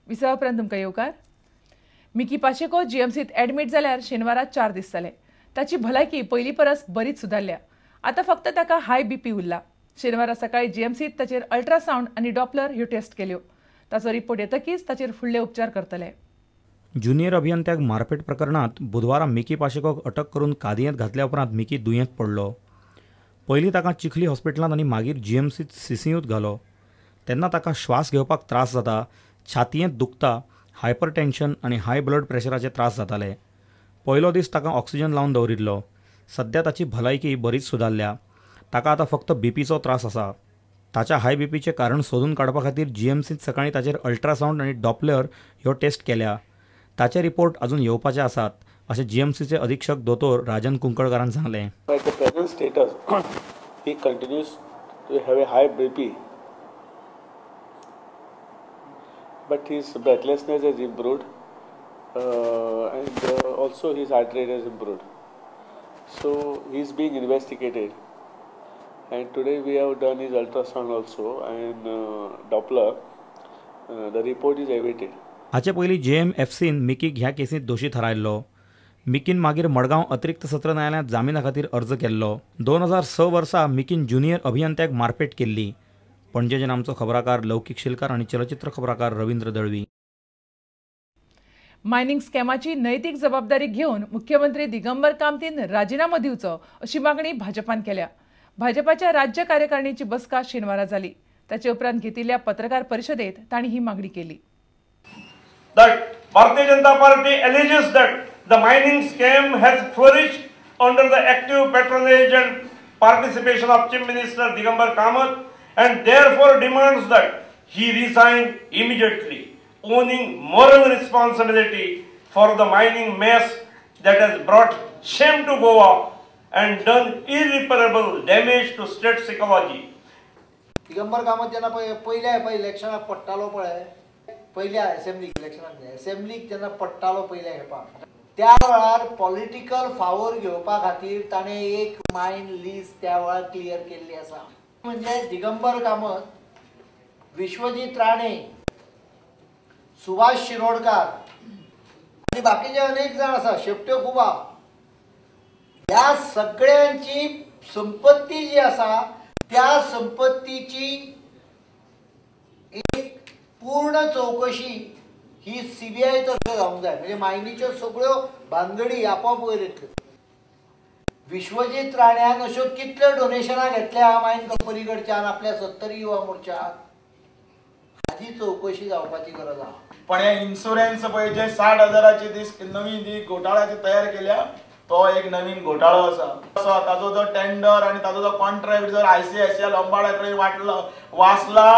विसवा उपरांत तुमकां येवकार. मिकी पाचेको जीएमसीत एडमीट जाल्यार शेनवारा 4 दीस जाले. ताची भलायकी पयलीं परस बरीच सुदारल्या. आतां फक्त ताका हाय बीपी उरला. शेनवारा सकाळी जीएमसीत ताचेर अल्ट्रासावंड आनी डॉपलर ह्यो टेस्ट केल्यो. ताचो रिपोर्ट येतकीच ताचेर फुडले उपचार करतले. ज्युनियर अभियंत्याक मारपेट प्रकरणांत बुधवारा मिकी पाचेकोक अटक करून कादयेंत घातल्या उपरांत मिकी दुयेंत पडलो. पयलीं ताका चिखली हॉस्पिटलांत आनी मागीर जीएमसीत सीसीयूत घालो. तेन्ना ताका श्वास घेवपाक त्रास जाता, छातयेंत दुखता, हायपर टेन्शन आनी हाय ब्लड प्रेशराचे त्रास जाताले. पयलो दीस ताका ऑक्सिजन लावन दवरिल्लो. सध्या ताची भलायकी बरीच सुदारल्या. ताका आतां फक्त बीपीचो त्रास आसा. ताच्या हाय बीपीचें कारण सोदून काडपा खातीर जीएमसीत सकाळीं ताचेर अल्ट्रासावंड आनी डॉपलर ह्यो टेस्ट केल्या. ताचे रिपोर्ट अजून येवपाचे आसात अशें जीएमसीचे अधीक्षक दोतोर राजन कुंकळकारान सांगलें. At the present status, he continues to have a high BP, but his breathlessness has improved and also his heart rate has improved. So he is being investigated, and today we have done his ultrasound also and Doppler. The report is awaited. हाचे पयलीं जेएमएफसीन मिकीक ह्या केसींत दोशी थारायल्लो. मिकीन मागीर मडगांव अतिरिक्त सत्र न्यायालयांत जामिना खातीर अर्ज केल्लो. 2006 वर्सा मिकीन ज्युनियर अभियंत्याक मारपेट केल्ली. पणजेच्यान आमचो खबराकार लौकीक शिलकार आनी चलचित्र खबराकार रवींद्र दळवी. मायनिंग स्कॅमाची नैतीक जबाबदारी घेवन मुख्यमंत्री दिगंबर कामतीन राजिनामो दिवचो अशी मागणी भाजपान केल्या. भाजपाच्या राज्य कार्यकारिणीची बसका शेनवारा जाली. ताचे उपरांत घेतिल्ल्या पत्रकार परिशदेत तांणी ही मागणी केली. That Bharatiya Janata Party alleges that the mining scam has flourished under the active patronage and participation of Chief Minister Digambar Kamath and therefore demands that he resign immediately, owning moral responsibility for the mining mess that has brought shame to Goa and done irreparable damage to state psychology. Digambar Kamat जेन्ना पयल्या इलेक्शनाक पडटालो पळय, पयल्या असेंब्लीक इलेक्शनाक न्हय, असेंब्लीक जेन्ना पडटालो पयल्या खेपाक, त्या वेळार पॉलिटिकल फावोर घेवपा खातीर ताणें एक मायन लिस्ट त्या वेळार क्लियर केल्ली आसा. म्हणजे दिगंबर कामत, विश्वजीत राणे, सुभाष शिरोडकार आनी बाकीचे अनेक जाण आसा, शेपट्यो कुबा, ह्या सगळ्यांची संपत्ती जी आसा त्या संपत्तीची एक पूर्ण चौकशी ही सीबीआय तर्फे जावंक जाय. म्हणजे मायनीच्यो सगळ्यो भानगडी आपोआप वयर येतल्यो. विश्वजीत राण्यान अश्यो कितल्यो डोनेशनां घेतल्या मायन कंपनी कडच्यान आपल्या 70 युवा मोर्चाक, हाजी चौकशी जावपाची गरज आसा. पण हे इन्शुरन्स पळय जे 60,000ची ती नवीन जी घोटाळ्याची तयार केल्या तो एक नवीन घोटाळो आसा. ताजो जो टेंडर आनी ताजो जो कॉन्ट्रॅक्ट जर आयसीआयसीआय लंबाडा कडेन वाटलो वाचला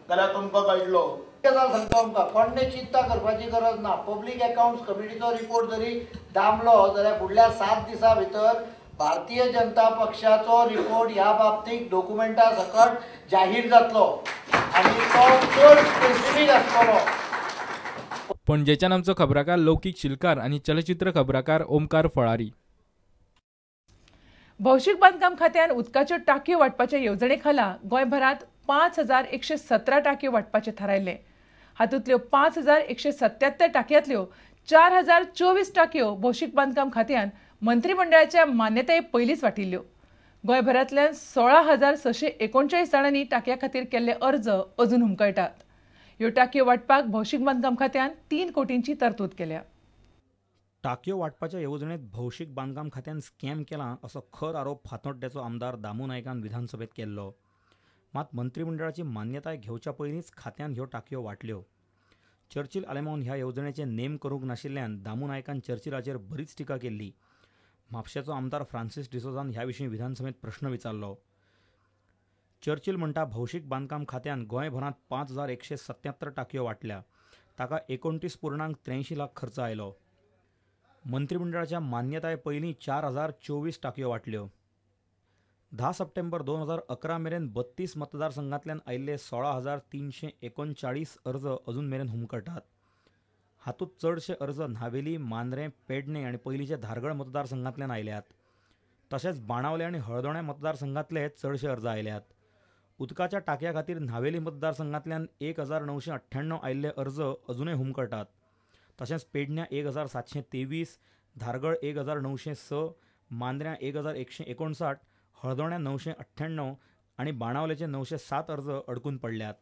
जाल्यार तुमकां कळटलो. गजाल सांगता आमकां, कोणें चिंता करपाची गरज ना. पब्लीक अकावंट्स कमिटीचो रिपोर्ट जरी दामलो जाल्यार फुडल्या 7 दिसां भितर भारतीय जनता पक्षाचो रिपोर्ट ह्या बाबतीत डॉक्युमेंटा सकट जाहीर जातलो आनी तो चड स्पेसिफीक आसतलो. पणजेच्यान आमचो खबराकार लौकीक शिलकार आनी चलचित्र खबराकार ओमकार फळारी. भौशीक बांदकाम खात्यान उदकाच्यो टाकयो वांटपाच्या येवजणे खाला गोंयभरांत 5117 टाकयो वांटपाचें थारायल्लें. हातूंतल्यो 5177 टाकयांतल्यो 4024 टाकयो भौशीक बांदकाम खात्यान मंत्रिमंडळाच्या मान्यताये पयलींच वाटिल्ल्यो. गोंयभरांतल्यान 16,639 जाणांनी टाकया खातीर केल्ले अर्ज अजून हुमकळटात. ह्यो टाकयो वांटपाक भौशीक बांदकाम खात्यान 3 कोटींची तरतूद केल्या. टाकयो वांटपाच्या येवजणेत भौशीक बांदकाम खात्यान स्कॅम केला असो खर आरोप फातोड्ड्याचो आमदार दामू नायकान विधानसभेत केल्लो. मात मंत्रिमंडळाची मान्यताय घेवच्या पयलींच खात्यान ह्यो टाकयो वांटल्यो. चर्चिल आलेमावन ह्या येवजणेचे नेम करूंक नाशिल्ल्यान दामू नायकान चर्चिलाचेर बरीच टिका केल्ली. म्हापशेचो आमदार फ्रांसीस डिसोजान ह्या विशीं विधानसभेत प्रश्न विचारलो. चर्चिल म्हणटा भौशीक बांदकाम खात्यान गोंयभरांत 5177 टाकयो वांटल्या. ताका 29.83 लाख खर्च आयलो. मंत्रिमंडळाच्या मान्यताय पयलीं 4024 टाकयो वांटल्यो. 10 सप्टेंबर 2011 मेरेन 32 मतदारसंघांतल्यान आयिल्ले 16,339 अर्ज अजून मेरेन हुमकळटात. हातूंत चडशे अर्ज न्हावेली, मांद्रें, पेडणे आनी पयलींचे धारगळ मतदारसंघांतल्यान आयल्यात. तशेंच बाणावले आनी हळदोणें मतदारसंघांतले चडशे अर्ज आयल्यात. उदकाच्या टाकया खातीर न्हावेली मतदारसंघांतल्यान 1998 आयिल्ले अर्ज अजुनय हुमकळटात. तशेंच पेडण्यां 1723, धारगळ 1906, मांद्र्यां 1159, हळदोण्या 998 आनी बाणावलेचे 907 अर्ज अडकून पडल्यात.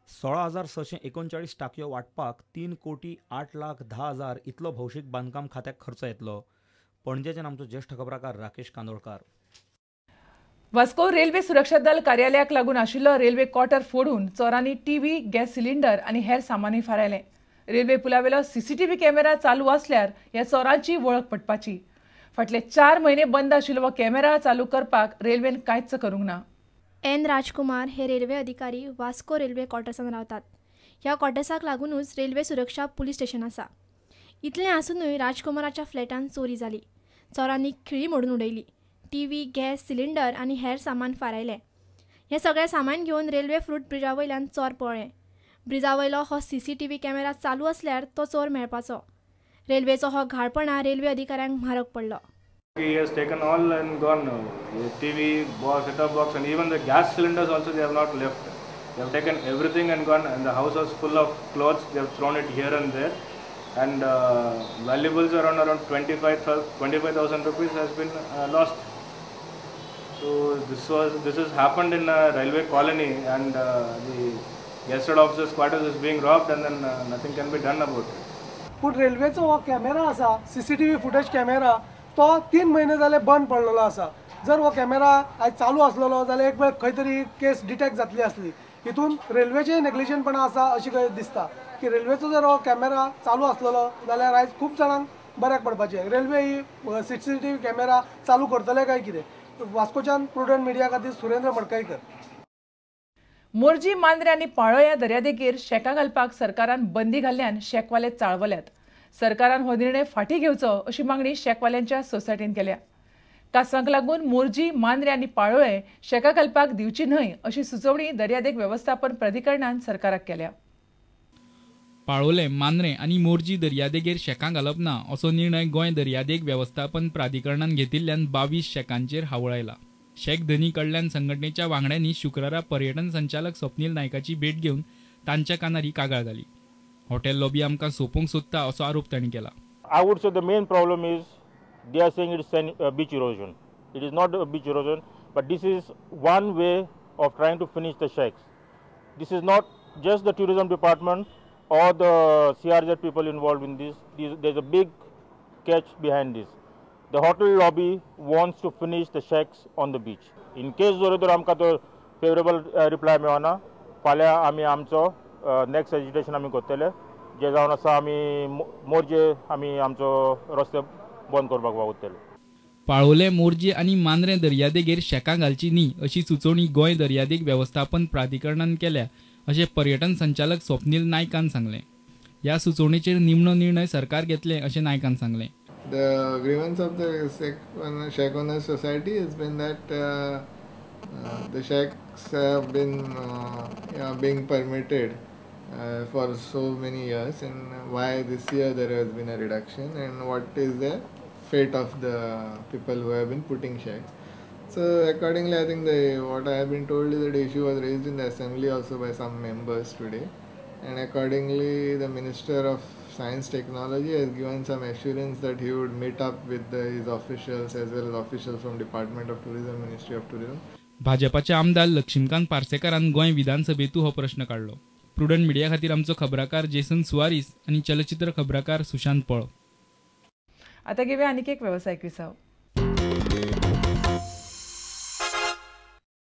16,639 टाकयो वांटपाक 3,08,10,000 इतलो भौशीक बांदकाम खात्याक खर्च येतलो. पणजेच्यान आमचो ज्येष्ठ खबराकार राकेश कांदोळकार. वास्को रेल्वे सुरक्षा दल कार्यालयाक लागून आशिल्लो रेल्वे क्वार्टर फोडून चोरांनी टीव्ही, गॅस सिलिंडर आनी हेर सामानूय फारायलें. रेल्वे पुलावेलो सीसीटीव्ही कॅमेरा चालू आसल्यार ह्या चोरांची वळख पटपाची. फाटले 4 म्हयने बंद आशिल्लो कॅमेरा चालू करपाक रेल्वेन कांयच करूंक ना. एन राजकुमार हे रेल्वे अधिकारी वास्को रेल्वे क्वार्टर्सान रावतात. ह्या क्वार्टर्साक लागूनच रेल्वे सुरक्षा पुलीस स्टेशन आसा. इतलें आसुनूय राजकुमाराच्या फ्लॅटान चोरी जाली. चोरांनी खिळी मोडून उडयली. टीव्ही, गॅस सिलिंडर आनी हेर सामान फारायलें. हें सगळें सामान घेवन रेल्वे फ्रूट ब्रिजा वयल्यान चोर पळ्ळे. ब्रिजा वयलो हो सीसीटीव्ही कॅमेरा चालू आसल्यार तो चोर मेळपाचो. रेल्वेचो हो घाळपणा रेल्वे अधिकाऱ्यांक म्हारग पडलो. He has taken all and gone. TV, set-top box, and even the gas cylinders also they have not left. They have taken everything and gone. And the house was full of clothes. They have thrown it here and there. And valuables around 25,000 rupees has been lost. So this has happened in a railway colony, and the gazetted officers' quarters is being robbed, and then nothing can be done about it. पूण रेल्वेचो हो camera आसा, CCTV footage camera, तो 3 म्हयने जाले बंद पडलेलो आसा. जर हो कॅमेरा आयज चालू आसलेलो जाल्यार एक वेळ खंय तरी केस डिटेक्ट जातली आसली. हितून रेल्वेचें नेग्लिजंटपणा आसा अशी दिसता की रेल्वेचो जर हो कॅमेरा चालू आसलेलो जाल्यार आयज खूब जाणांक बऱ्याक पडपाचें. रेल्वे ही सीसीटीव्ही कॅमेरा चालू करतले काय कितें? वास्कोच्यान प्रुडंट मिडिया खातीर सुरेंद्र मडकईकर. मोरजी, मांद्रे आनी पाळोळ्या दर्यादेगेर शेकां घालपाक सरकारान बंदी घाल्ल्यान शेकवाले चाळवल्यात. सरकारान हो निर्णय फाटीं घेवचो अशी मागणी शेकवाल्यांच्या सोसायटीन केल्या. कांसवांक लागून मोरजी, मांद्रे आनी पाळोळें शेकां घालपाक दिवची न्हय अशी सुचोवणी दर्यादेग वेवस्थापन प्राधिकरणान सरकाराक केल्या. पाळोळें, मांद्रें आनी मोरजी दर्यादेगेर शेकां घालप ना असो निर्णय गोंय दर्यादेग वेवस्थापन प्राधिकरणान घेतिल्ल्यान 22 शेकांचेर हावळ आयला. शेक धनी कडल्यान संघटनेच्या वांगड्यांनी शुक्रारा पर्यटन संचालक स्वप्नील नायकाची भेट घेवन तांच्या कानार ही कागाळ घाली. हॉटेल लॉबी आमकां सोंपोवंक सोदता असो आरोप तांणी केला. I would say the main problem is they are saying it's beach erosion. It is not beach erosion, but this is one way of trying to finish the shacks. This is not just the tourism department or the CRZ people involved in this. There's a big catch behind this. The hotel lobby wants to finish the shacks on the beach. In case जर तर आमकां तो favourable reply मेळना, फाल्यां आमी आमचो next agitation आमी करतले, जे जावन आसा आमी मोरजे आमी आमचो रस्ते बंद करपाक वावुरतले. पाळोळें, मोरजी आनी मांद्रें दर्यादेगेर शेकां घालची न्ही अशी सुचोवणी गोंय दर्यादेग वेवस्थापन प्राधिकरणान केल्या अशें पर्यटन संचालक स्वप्नील नायकान सांगलें. ह्या सुचोवणेचेर निमणो निर्णय सरकार घेतलें अशें नायकान सांगलें. The grievance of the shack owners society has been that the shacks have been being permitted for so many years, and why this year there has been a reduction, and what is the fate of the people who have been putting shacks. So accordingly, I think what I have been told is that the issue was raised in the assembly also by some members today, and accordingly the Minister of Science Technology has given some assurance that he would meet up with his officials as well as officials from Department of Tourism, Ministry of Tourism. भाजपाचे आमदार लक्ष्मीकांत पार्सेकारान गोंय विधानसभेतू हो प्रश्न काडलो. Prudent media खातीर आमचो खबराकार Jason Soares आनी चलचित्र खबराकार सुशांत पळ. आता घेऊया आणखी एक व्यावसायिक विसाव.